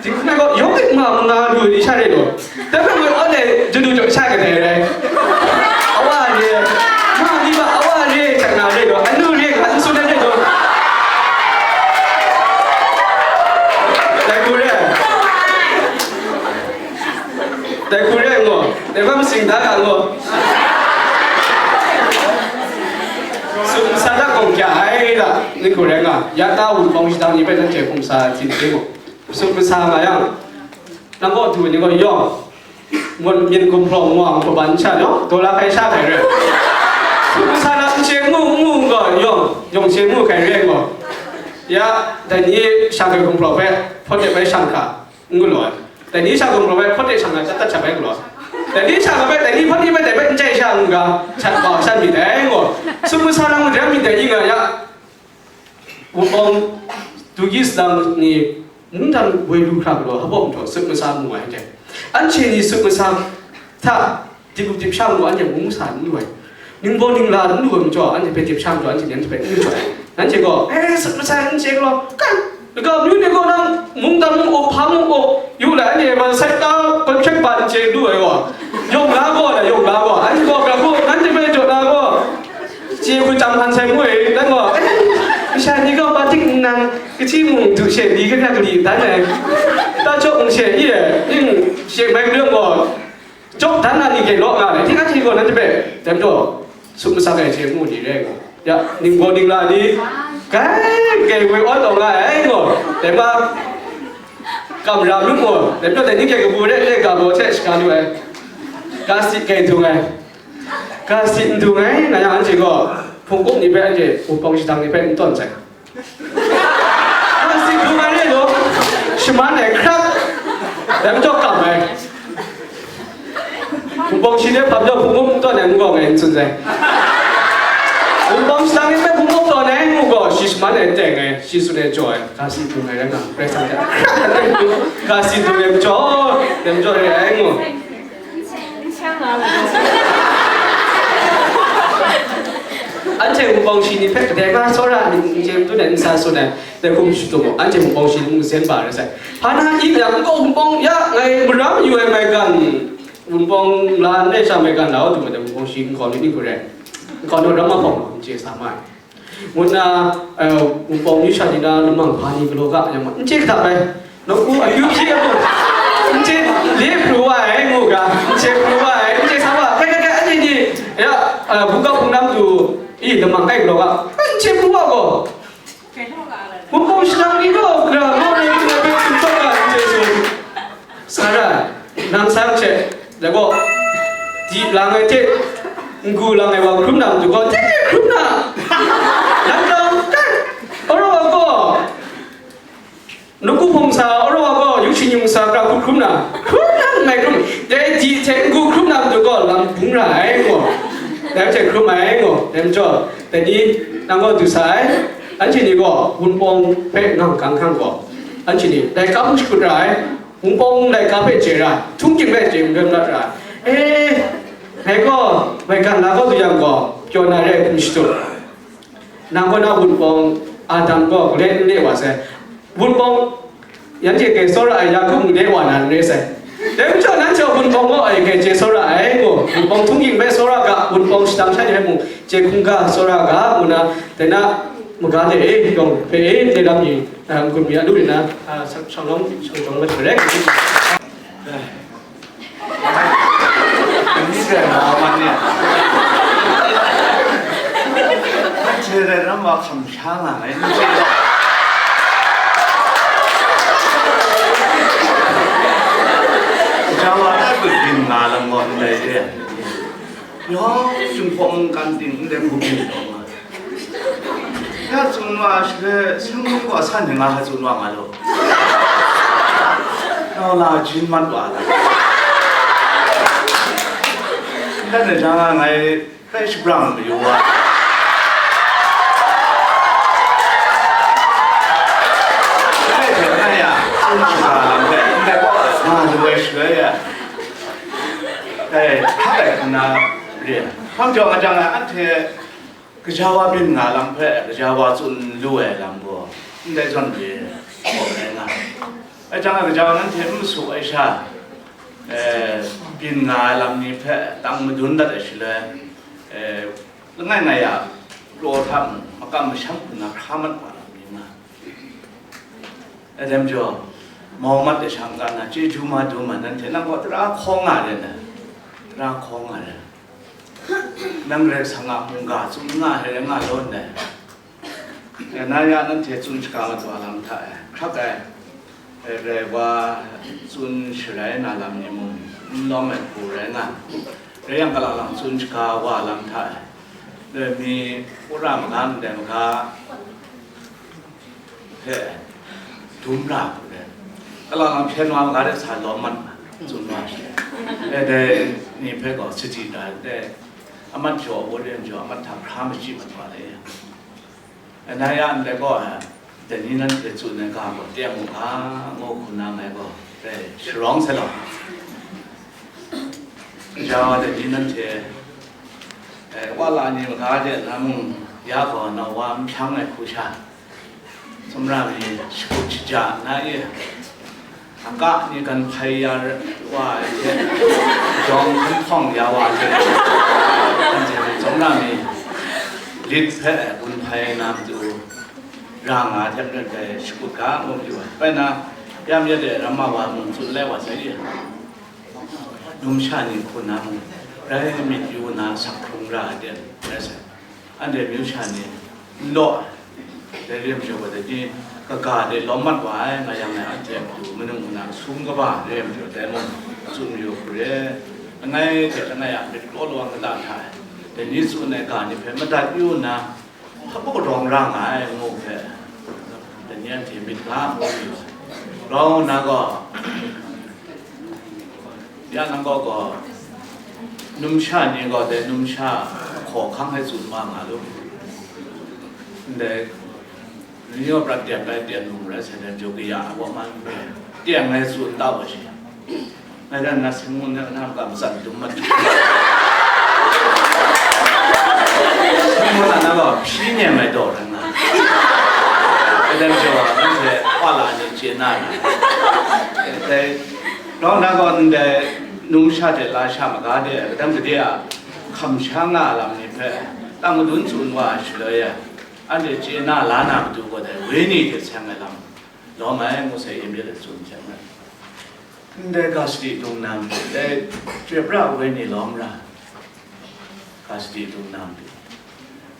Dinghku kai gaw, yawng dik ma, ma nga lu ni sha re gaw. Dai hpe woi awn ai, jadu jaw sha kadai rai. Awa re, ma ni ma awa re, hkrat nga re gaw, anu re, hkrat n tsun ai re gaw. Dai hku re. Dai hku rai ngu, dai hpa masing da ga ngu. Sut masa da gawng kya ai da, ni hku rai nga, ya ta wunpawng shadang ni hpe nanhte hkum sa hti hte mu. Sut masa nga yang, nang kaw du ni gaw yawng, myen gumhpraw nwang hpaban sha yawng, daw la hkai sha hkai rai. Sut masa na n chye ngu ngu gaw yawng, yawng chye ngu hkai rai gaw. Ya, dai ni sha hkai gumhpraw hpe, hpawt de bai shang hkra. N galaw ai. Dai ni sha gumhpraw bai hpawt de shang ai, tat tat sha bai galaw ai. Dai ni sha ga bai, dai ni hpawt ni bai, dai bai n chye sha n ga, shat wa shan myit dai, ngu. Sut masa lang majan myit dai, i nga ya. Wunpawng, du gyi salang ni, mungdan woi lu hkra galaw, hpa baw majaw, sut masa mu ai hte. Anhte ni sut masa hta, Dip up dip sha ngu anhte mung sa n lu ai. Ningbaw ningla n lu ai majaw, anhte hpe dip sha majaw, anhte ni anhte hpe n lu ai. Nanhte gaw, "Eh, sut masai n chye galaw, kan, lagaw amyu ni gaw nang mungdan mung up, hpa mung up, yu lai, anhte man sai ta contract ban chye lu ai gaw, yawng la gaw, la yawng la gaw, anhte gaw, ga gaw, nanhte hpe jaw na gaw, chye hku chyam hkan sai mu ai, dan gaw, eh, masha ni gaw, ba ting nnan, kachyi mung du she, li kahkra kali dan ai, ta chyaw mung she, i, ning she mai kadang gaw, Jawk dan na ni gye law nga ai, hti na hti gaw nanhte hpe, dai majaw, sut masak ai hte mu ni rai nga. Ya, ningbaw ningla ni, grai grai woi awn taw nga ai gaw, dai ma, kam ra lu gaw, dai majaw dai ni hte kabu re re ga baw hte shaga lu ai, ga si grai dung ai, ga si n dung ai, nga yang anhte gaw, hpung kup ni hpe anhte, wunpawng shadang ni hpe n tawn sai. Kasi hpung ai re law, shaman ai hkrak, dai majaw kam ai. Hpung bawng shi de hpap jaw hpung bawng tawn ai n gawng ai n tsun sai. Hpung bawng shi lang ai hpe hpung bawng tawn ai n mu gaw, shi shaman ai teng ai, shi tsun ai jaw ai, kasi hpung ai rai nga, rai sa ai hkrak, kasi hpung ai majaw, dai majaw re ai ngu. Anhte wunpawng shi ni hpe kadai ga tsawra myit n chye matu dai n sa tsun ai, dai hkum shatup mu, anhte wunpawng shi n zen ba rai sai. Hpa na i mayang n gaw wunpawng ya ngai mara mayu ai maigan, wunpawng la n rai sha maigan la u du ma dai wunpawng shi n gaw myit ni hku rai. Nkau naw ram mahpawng n chye sa ma ai. Ngu nna, eh, Wunpawng yu sha ni na lamang hpa ni galaw ga, yang ma, n chye hta bai. Nawku ayu hpyi a mung, n chye, le pru wa ai, ngu ga, n chye pru wa ai, n chye sa wa, kai, kai, kai, anhte ni, ya, eh, buga hpung nam du, i, lamang kai galaw ga, n chye pru wa gaw. Wunpawng shadang ni gaw, gara mau na yu na hpe hkum tsawp ga, n chye su. Sara, nang sa hte, dai gaw, di lang ai hte, n-gu lang ai wa hkrum na matu gaw, tek tek hkrum na. Nang gaw, tek, arawng gaw, nawku hpawng sa, arawng gaw, yu shi nyum sa, hkra hkrum hkrum na, hkrum na n mai hkrum, dai di hte n-gu hkrum na matu gaw, lam bung ra ai gaw, dai hte hkrum ai gaw, dai majaw, dai ni, nang gaw du sa ai, anhte ni gaw, Wunpawng hpe ngang kang hkang gaw, anhte ni, dai kam shakut ra ai, Wunpawng laika hpe chye ra, htunghking hpe chye n rawt ra. E, ngai gaw, maigan la kau du yang gaw, pyaw na re hkum shatup. Nang kaw na Wunpawng, Adam gaw, gule n le wa sai. Wunpawng, yanhte kai tsawra ai Yaku mung le wa na n re sai. Dai majaw, nanhte gaw Wunpawng gaw ai kai chye tsawra ai, gaw, Wunpawng htunghking hpe tsawra ga, Wunpawng shadang sha ni hpe mung chye hkungga tsawra ga, ngu na, dai na, maga de e, yawng hpe e, dai lam ni, N-gun mi a lu rin na, a, shang, shang lawm, shang jawng mat shing rai. Ni rai ma man ni. Che rai ram wa hkam sha nga ngai ni che. Jawa ta kut byin nga lam gaw ndai de. Yawng shingkawm kan ting ndai hku byin taw nga. Ya tsun wa shi le, seng wa san ni nga ha tsun wa nga lo. Nau la jin mat wa la. Ndan ne jang a ngai rai shabrang mayu wa. Rai rai rai ya, tsun wa lam rai, ndai wa nga lu wai shi rai ya. Dai, hpa dai hkam na re. Hpang jau nga jang a, anhte Gaja wa byin nga lam hpe, gaja wa tsun lu ai lam gaw, ndai zawn re, hkawm rai nga ai. Rai jang, gaja wa nanhte n masu ai sha, eh, byin nga ai lam ni hpe tang madun dat ai shaloi, eh, langai ngai a, raw hta mung, makam masham hku na hkra mat wa lam ni nga. Adam jaw, mau mat ai sha n-ga na, chyeju ma du ma, nanhte nang gaw tara hkawng nga re na, tara hkawng nga re. Nang Karai Kasang a mungga tsun nga ai rai nga law ndai. Ngai na ya nanhte tsun shaga mat wa lam hta e, hkrak ai, rai wa tsun sharai na lam ni mung, n lawm ai hku rai nga, rai yang, kalang lang tsun shaga wa lam hta e, dai mi, wora maga, ndai maga, hpe dum ra hku re, kalang lang hpyen wa maga de sa lawm mat na, tsun wa shi. E, dai ni hpe gaw sadi da, dai amat jaw, awut yen jaw, amat hta hkra machyi mat wa le. E, na ya ndai gaw, e, dai ni nanhte tsun ai ga gaw teng u ga, ngu hku na ngai gaw, dai sharawng sai law. Gaja wa dai ni nanhte, eh, wa la ni maga de na mung, ya gaw nau wa n hpyang ai hku sha, tsawmra mi shakut shaja nna e, aka ni gan hpai ya wa ai hte, jawng hkan hpawng ya wa ai hte, anhte tsawmra mi lit hpe gun hpai na matu ra nga ai hte maren dai shakut ga, ngu mayu ai. Bai na, ya myit de ramma wa mung tsun lai wa sai e. Numsha ni hku na mung, rai myit yu na sak hkrung ra ai ten, rai sai. Anhte amyu sha ni n law ai, dai re ai majaw gaw, dai ni kaga de lawm mat wa ai, nga yang e, anhte a matu manung muna sum kaba re ai majaw, dai mung tsun yu hku re, langai hte langai a myit law law ai kata hta e, dai ni tsun ai ga ni hpe madat yu nna, hpa mung rawng ra nga ai, ngu hpe, dai ni anhte myit ga ngu yu ai. Grau nna gaw, ya nang gaw gaw, numsha ni gaw dai numsha hkaw hkang hpe tsun wa nga lu. Ndai, ni gaw prat teng ai teng num rai sai, dai jaw kaya ai gaw man hpe teng ai tsun da wa shi. Ngai dan na seng mun na, na ga matsan dum mat. Seng mun na, na ga hpyi nem ai daw rai nga. Ngai dan jaw a, nanhte wa la ni chye na ra. Dai, rawng na gaw ndai numsha hte lasha maga de, kadang gade a hkam sha nga lam ni hpe, Tang madun tsun wa ai shaloi e, anhte chye na la na matu gaw dai wenyi hte seng ai lam lawm ai ngu sai yin myit ai tsun hte maren, ndai ga sadi dung na matu, dai chyoi pra ai wenyi lawm ra, ga sadi dung na matu,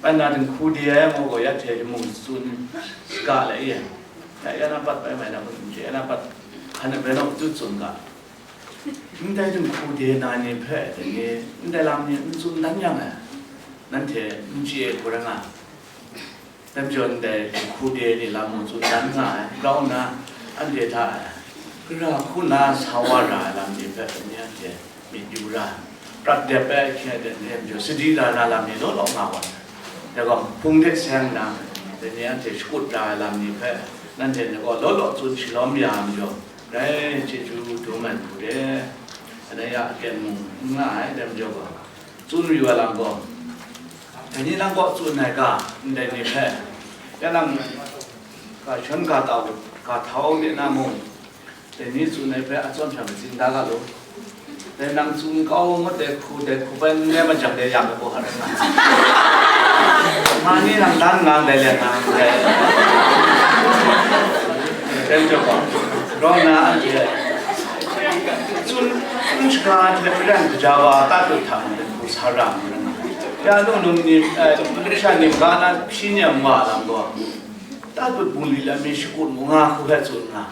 bai na dinghku de ai ngu gaw, ya hte mung tsun saga lai ye, ya, ya na pat bai mai na matu, ya na pat hkan ai bai naw matu tsun ga. Ndai dinghku de na ni hpe dai ni, ndai lam ni n tsun dan yang e, nanhte n chye hku rai nga ai. Dai majaw ndai dinghku de ni lam mung tsun dan nga ai, grau nna anhte hta e gara hku na sa wa ra ai lam ni hpe dai ni anhte myit yu ra, prat dep ai hkye dai ni majaw sadi ra na lam ni law law nga wa ai. Dai gaw, hpung de seng nna, dai ni anhte shakut ra ai lam ni hpe nanhte ni gaw law law tsun shalawm ya ai majaw, grai chyeju dum ai hku de, anhte ya aten mung n nga ai, dai majaw gaw, tsun yu ai lam gaw, dai ni nang kaw tsun ai ga, ndai ni hpe, ya nang ga shawn ga tau, ga htau de na mung, dai ni tsun ai hpe a tsawm sha matsing da ga law. Dai nang tsun kau ngut dai hku, dai hku bai n rai ma jang, dai yang ai gaw hka rai nga. Ma ni nang dan nga ndai le nga ndai. Dai majaw gaw, grau nna anhte tsun, tsun shaga hte maren kaja wa tatut hta mung dai hku sa ra ai. Ya, nung num ni, eh, numsha ni ga na hpyi ni a wa lam gaw, tatut bungli lam mi shakut mu nga hku hpe tsun nga.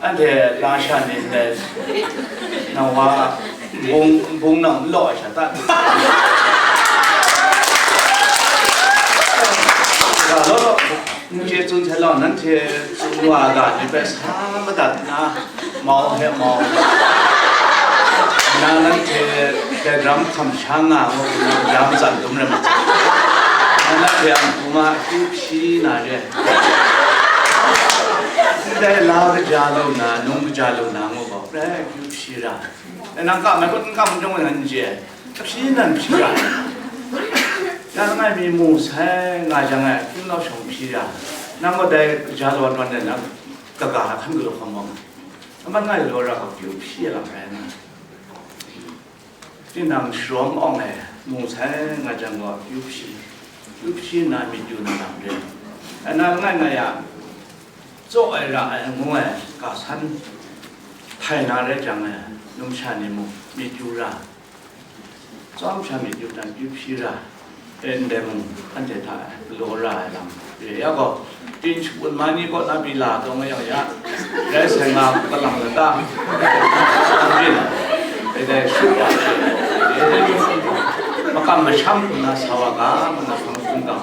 Anhte lasha ni ndai na wa bung, bung nang n law ai sha ta? Ga law law, n chye tsun sai law, nanhte tsun wa ga ni hpe sa madat nna, mau hpe mau. Na nanhte dai daram hkam sha nga ngu nna, ya matsan dum rai ma. Na nanhte a matu ma akyu hpyi na re. Ndai la kaja lu na, num kaja lu na ngu gaw, grai akyu hpyi ra. Nang kam ai kun, n kam ai kun, n chye ai. Hpyi nan hpyi ra. Nang langai mi mu sai nga jang ai, akyu nau shawng hpyi ra. Nang gaw dai kaja law nawn de, nang kaga hkan galaw hkam bawm ai. Aman ngai law ra gaw, akyu hpyi ai lam rai nna. Tinang sharawng awng e, mu sai nga jang gaw, akyu hpyi, akyu hpyi nna myit yu na lam re. Ai na langai ngai a, tsaw ai ra ai ngu ai ga san htai na rai jang e, numsha ni mung myit yu ra, tsawm sha myit yu dan akyu hpyi ra. E, ndai mung anhte hta galaw ra ai lam re ya gaw, tin shakun ma ni kaw na pyi la taw nga yang ya, rai sai nga kalang lata, e, dai shu wa, e, makam masham hku na sa wa ga, ngu na hpang hpung ga,